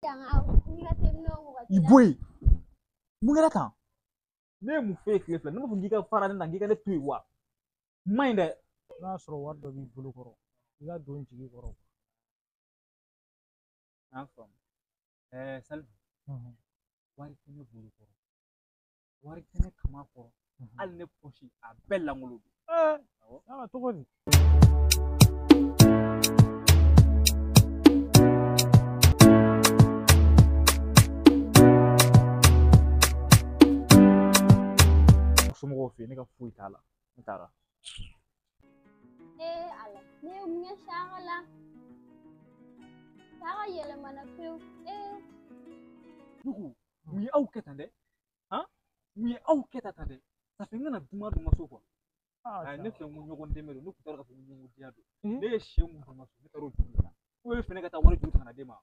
I bɔ yen. Mun kɛra tan? Ne ye mun f'e ye tile fila? Ne m'a fɔ k'i ka fara ne na, k'i ka ne to yen wa? N ma ɲi dɛ. N'a y'a sɔrɔ wari dɔ b'i bolo kɔrɔ, i ka don jigi kɔrɔ. N y'a faamu. Salifu, wari tɛ ne bolo kɔrɔ. Wari tɛ ne kama kɔrɔ. Hali ne pɔsi a bɛɛ lankolon don. Yala cogo di? Somɔgɔw fɛ yen, ne ka foyi t'a la. Ne taara. Ee Ala, ne ye mun kɛ Saka la? Saka yɛlɛmana pewu. Ee. Ne ko mun ye aw kɛ tan dɛ? Han? Mun ye aw kɛ tan dɛ? Ça fait n kana dunan dun n ka so quoi. Ayi, ne fɛ n ko ɲɔgɔn dɛmɛ don, ne tun t'a dɔn k'a fɔ ko ɲɔgɔn diya don. Ne ye sɛ mun dun n ka so, ne taara o juru de ta. Ou bien e fɛnɛ ka taa wari juru ta ka na d'e ma.